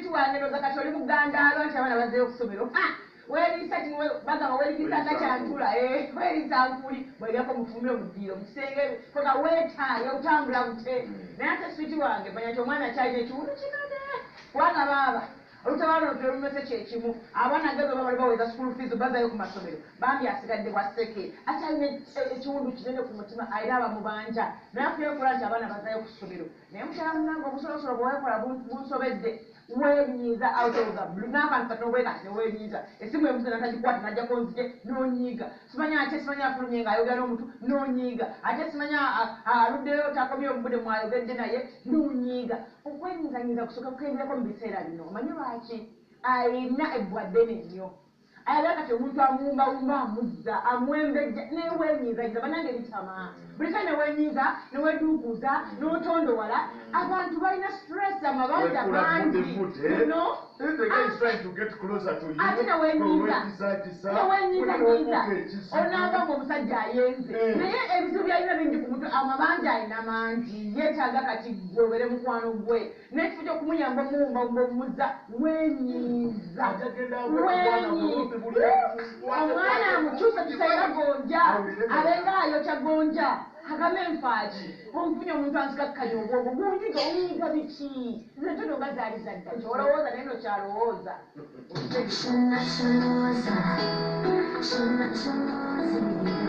Sweet wange, ndowooza kati oli mugandaalo nti abaana bazzeyo okusomero. Weeriisa kino, bagamba weeriisa nga kyantula, weeriisa nkuli bw'eryako mufumbiro mu ddiiro mu kisenge koga weetaaye otambula bute. Naye ate sweet wange, manya nti omwana akyalina ekiwundu kinene, kubanga baaba olutabaalo luno terumese kyekimu. Abaana gezo bamala baweza school fees, bazayo ku masomero, bambi asigadde bwaseke, akyalina ekiwundu kinene ku mutima, alina abamubanja, naye afuye nti abaana bazayo ku ssomero. Naye mukyala munange, obusolosolo bwewekola bunsobedde. Wenyiiza out of the blue n'akantu katono bwe kati newenyiiza. Esimu emuze natagikwata, najjako nzije, n'onyiiga. Simanya ate simanya afulumye ng'ayogera n'omuntu, n'onyiiga. Ate simanya aluddeyo takomyewo mu budde mwayogedde naye, n'onyiiga. Okwenyiizanyiiza kusooka kukenderako mu biseera bino. Omanyi lwaki? Ayina ebbwa ddene nnyo, ayagala kati omuntu amuwumbawumba, amuzza, amwembejja. Newenyiizanyiza banange bitama buli kale, newenyiiza, neweduukuza, n'otondowala. Abantu balina stress, amabanja mangi. No. Ate newenyiiza, newenyiizanyiiza, onaavamu omusajja ayenze. Naye ebizibu byalina bingi ku mutwe, amabanja alina mangi, yeetaaga kati gwe obere mukwano gwe. N'ekifo ky'okumuyamba omuwumbawumba omuzza, wenyiiza. Omwana amukyusa kyusa nga gonja, abenga ayokya gonja, agamba enfaaki onfunye omuntu anzikakkanya obwongo gunyiga. Onyiga biki? Nze ntono nga zaali zadda kyolowooza, naye no kyalowooza. Kyonna kyolowooza, kyonna kyolowooza.